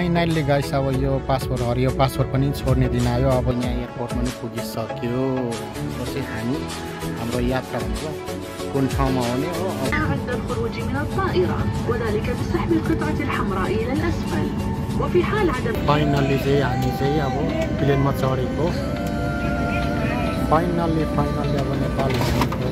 Finally guys अब यो passport हरियो पासपोर्ट पनि छोड्ने दिन आयो। अब यहाँ एयरपोर्ट पनि पुगिसक्यो। पछि हामी हाम्रो यात्रा भनेको कुन ठाउँमा आउने हो। عند الخروج من الطائرة وذلك بسحب القطعة الحمراء إلى الأسفل وفي حال عدم फाइनल्ली चाहिँ हामी चाहिँ अब प्लेनमा चढेको। फाइनल्ली अब नेपाल आएको।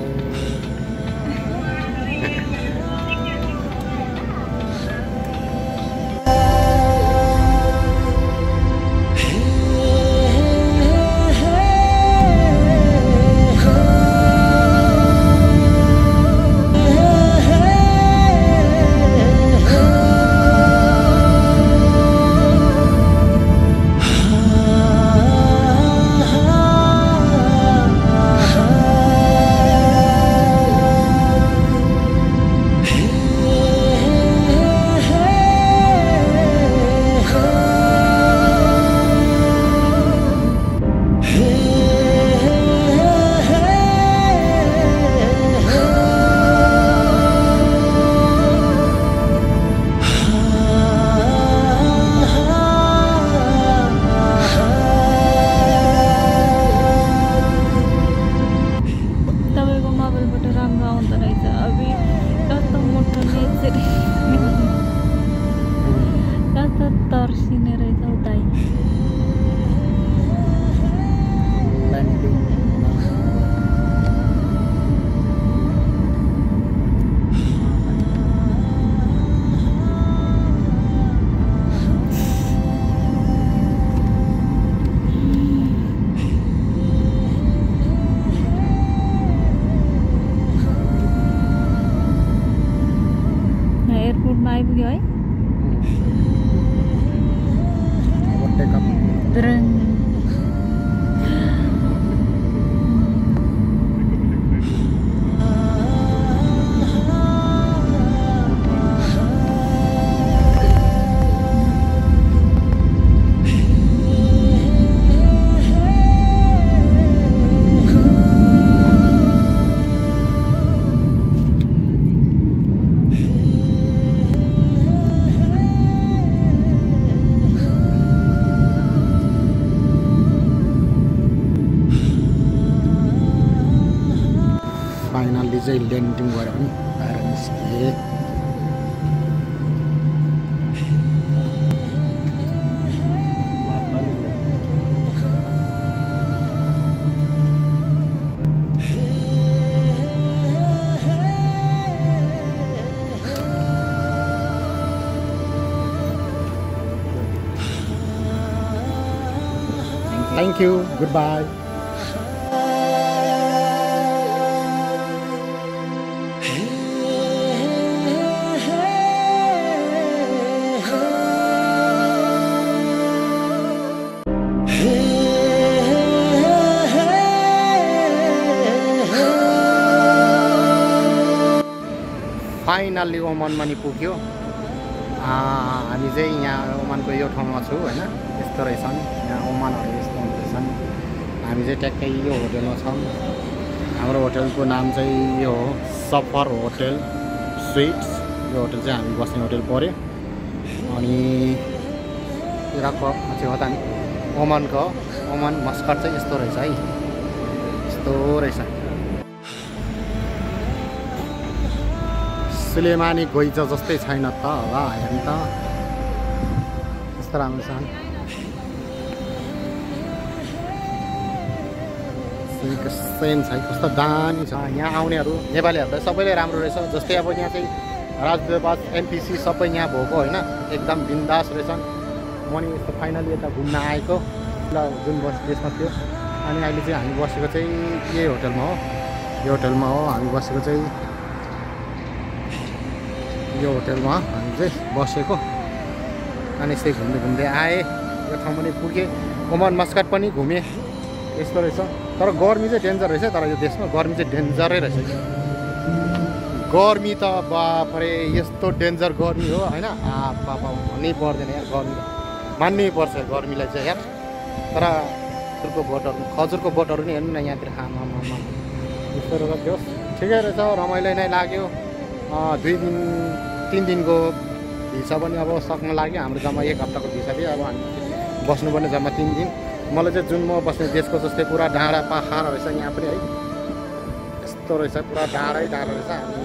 फाइनल्ली चाहिँ ल्यान्डिङ गरेर पनि बाहिर निस्किए। Thank you, good bye. Finally ओमानमा नि पुग्यो। हामी चाहिँ यहाँ ओमानको यो ठाउँमा छु होइन। यस्तो रहेछन् यहाँ ओमानहरू यस्तो हुँदैछन्। हामी चाहिँ ट्याक्कै यो होटलमा छौँ। हाम्रो होटलको नाम चाहिँ यो हो सफर होटल स्विट्स। यो होटल चाहिँ हामी बस्ने होटल पऱ्यो। अनि इराकको चाहिँ हो त नि ओमानको ओमान मस्कट चाहिँ यस्तो रहेछ है। यस्तो रहेछ। सुलेमानी गोइजा जस्तै छैन त होला हेर्नु त। कस्तो राम्रो छ सेम छ। कस्तो दामी छ। यहाँ आउनेहरू नेपालीहरूलाई सबैले राम्रो रहेछ। जस्तै अब यहाँ चाहिँ राजदूतावास एनपिसी सबै यहाँ भएको होइन। एकदम बिन्दास रहेछन्। म नि यस्तो फाइनली यता घुम्न आएको ल जुन देशमा थियो। अनि अहिले चाहिँ हामी बसेको चाहिँ यही होटलमा हो। यो होटलमा हो हामी बसेको चाहिँ। यो होटलमा हामी चाहिँ बसेको। अनि यसै घुम्दै घुम्दै आएँ। यो ठाउँ पनि पुगेँ। ओमान मस्कट पनि घुमेँ। यस्तो रहेछ। तर गर्मी चाहिँ डेन्जर रहेछ। तर यो देशमा गर्मी चाहिँ डेन्जरै रहेछ। गर्मी त बाफरे यस्तो डेन्जर गर्मी हो होइन। बाबा भन्नै पर्दैन यार। गर्मी मान्नै पर्छ गर्मीलाई चाहिँ यार। तर खजुरको बोटहरू नि हेर्नु न यहाँतिर। खामा यस्तो रहेछ थियो। ठिकै रहेछ। रमाइलो नै लाग्यो। 2 दिन 3 दिनको भिसा पनि अब सक्न लाग्यो हाम्रो जम्मा 1 हप्ताको भिसा थियो अब हामी बस्नुपर्ने जम्मा 3 दिन मलाई चाहिँ जुन म बस्ने देशको जस्तै पुरा डाँडा पाखार रहेछ यहाँ पनि है यस्तो रहेछ पुरा डाँडै डाँडा रहेछ हामी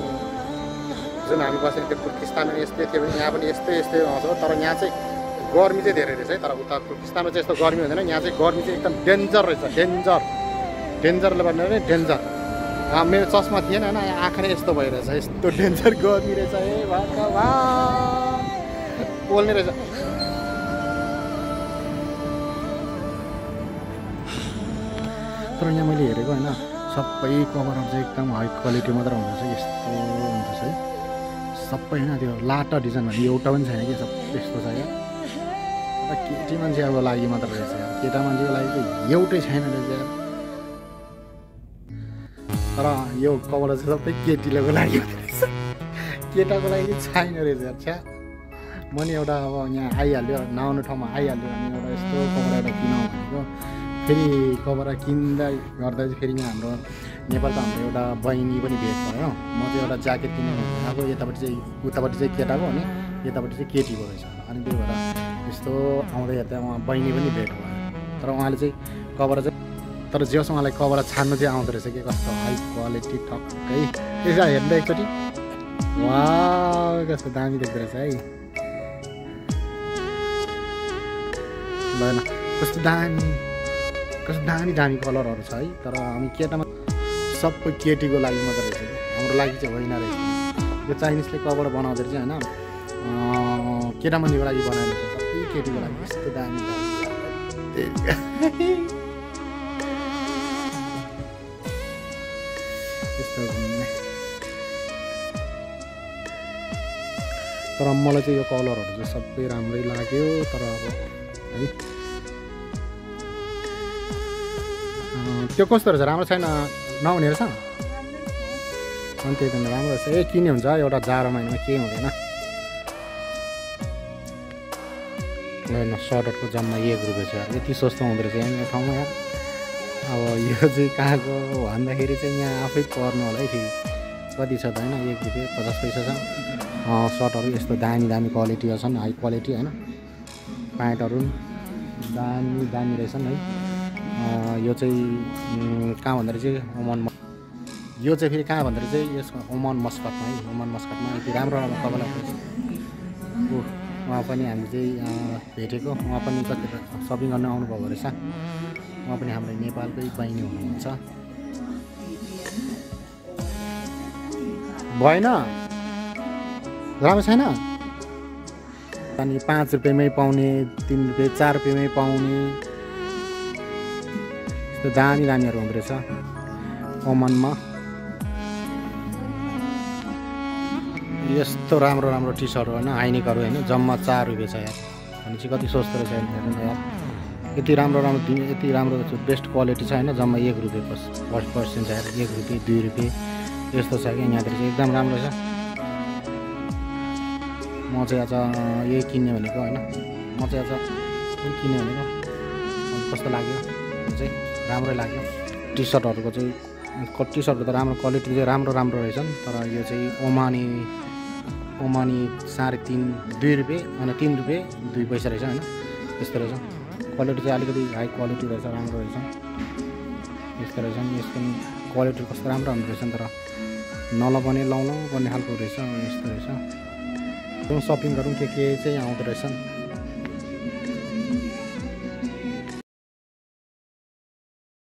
जुन हामी बसेको त्यो तुर्किस्तानमा यस्तै थियो भने यहाँ पनि यस्तै आउँछ तर यहाँ चाहिँ गर्मी चाहिँ धेरै रहेछ है तर उता तुर्किस्तानमा चाहिँ यस्तो गर्मी हुँदैन यहाँ चाहिँ गर्मी चाहिँ एकदम डेन्जर रहेछ डेन्जरले भन्दा पनि डेन्जर मेरो चस्मा थिएन होइन आँखा नै यस्तो भइरहेछ यस्तो डेन्जर गर्मी रहेछ है भगवान पोल्ने रहेछ तर यहाँ मैले हेरेको होइन सबै कभरहरू चाहिँ एकदम हाई क्वालिटी मात्र हुँदो रहेछ यस्तो हुँदो रहेछ है सबै होइन त्यो लाटा डिजाइन भन्ने एउटा पनि छैन कि सबै यस्तो छ क्या केटी मान्छेको लागि मात्र रहेछ केटा मान्छेको लागि चाहिँ एउटै छैन रहेछ तर यो कभर चाहिँ सबै केटीको लागि रहेछ केटाको लागि छैन रहेछ अच्छा म नि एउटा अब यहाँ आइहाल्यो नआउने ठाउँमा आइहाल्यो भने एउटा यस्तो कभर एउटा किनौँ भनेको फेरि कभर किन्दा गर्दा चाहिँ फेरि यहाँ हाम्रो नेपालको हाम्रो एउटा बहिनी पनि भेट भयो म चाहिँ एउटा ज्याकेट किनेको अब यतापट्टि चाहिँ उतापट्टि चाहिँ केटाको अनि यतापट्टि चाहिँ केटीको रहेछ अनि त्यही भएर यस्तो आउँदै यता उहाँ बहिनी पनि भेट भयो तर उहाँले चाहिँ कभर चाहिँ तर जेसँग उहाँलाई कभर छान्नु चाहिँ आउँदो रहेछ कि कस्तो हाई क्वालिटी ठक्कै यसो हेर्दा एकचोटि वा कस्तो दामी देख्दो रहेछ है भएन कस्तो दामी कलरहरू छ है तर हामी केटामा सबै केटीको लागि मात्रै रहेछ हाम्रो लागि चाहिँ होइन रहेछ यो चाइनिजले कभर बनाउँदो रहेछ होइन केटा मान्छेको लागि बनाएको रहेछ सबै केटीको लागि यस्तो दामी यस्तो तर मलाई चाहिँ यो कलरहरू चाहिँ सबै राम्रै लाग्यो तर अब है त्यो कस्तो रहेछ राम्रो छैन नहुने रहेछ अनि त्यही त राम्रो रहेछ किने हुन्छ एउटा जाडो महिनामा केही हुँदैन सर्टको जम्मा 1 रुपियाँ छ यति सस्तो हुँदो रहेछ यहाँ ठाउँमा यहाँ अब यो चाहिँ कहाँको भन्दाखेरि चाहिँ यहाँ आफै पर्नु होला है फेरि कति छ त होइन 1 रुपियाँ 50 पैसा छ सर्टहरू यस्तो दामी क्वालिटीहरू छन् हाई क्वालिटी होइन प्यान्टहरू दामी रहेछन् है यो चाहिँ कहाँ भन्दाखेरि चाहिँ यो चाहिँ फेरि कहाँ भन्दाखेरि चाहिँ यसको ओमान मस्कटमा है ओमान मस्कटमा यति राम्रो कपडा उहाँ पनि हामी चाहिँ भेटेको उहाँ पनि कति सपिङ गर्न आउनुभएको रहेछ उहाँ पनि हाम्रो नेपालकै बहिनी हुनुहुन्छ भएन राम्रो छैन अनि 5 रुपियाँमै पाउने 3 रुपियाँ 4 रुपियाँमै पाउने यस्तो दामीहरू हुँदो रहेछ ओमनमा यस्तो राम्रो टी सर्टहरू होइन हाइनेकहरू होइन जम्मा 4 रुपियाँ छ यार भने चाहिँ कति सस्तो रहेछ हेर्नु यार यति राम्रो बेस्ट क्वालिटी छ होइन जम्मा 1 रुपियाँ पर्सेन्ट छ यार 1 रुपियाँ 2 रुपियाँ यस्तो छ कि यहाँतिर चाहिँ एकदम राम्रो छ म चाहिँ आज यही किन्ने भनेको होइन म चाहिँ आज यही किन्ने भनेको कस्तो लाग्यो चाहिँ राम्रै लाग्यो टी सर्टहरूको चाहिँ टी सर्टको त राम्रो क्वालिटी चाहिँ राम्रो रहेछन् तर यो चाहिँ ओमानी 3.5 2 रुपियाँ अनि 3 रुपियाँ 2 पैसा रहेछ होइन यस्तो रहेछ क्वालिटी चाहिँ अलिकति हाई क्वालिटी रहेछ राम्रो रहेछ यस्तो रहेछ यसको क्वालिटी कस्तो राम्रो रहेछ तर नलगाउने लाउनु पर्ने खालको रहेछ यस्तो रहेछ सपिङ गरौँ के चाहिँ आउँदो रहेछ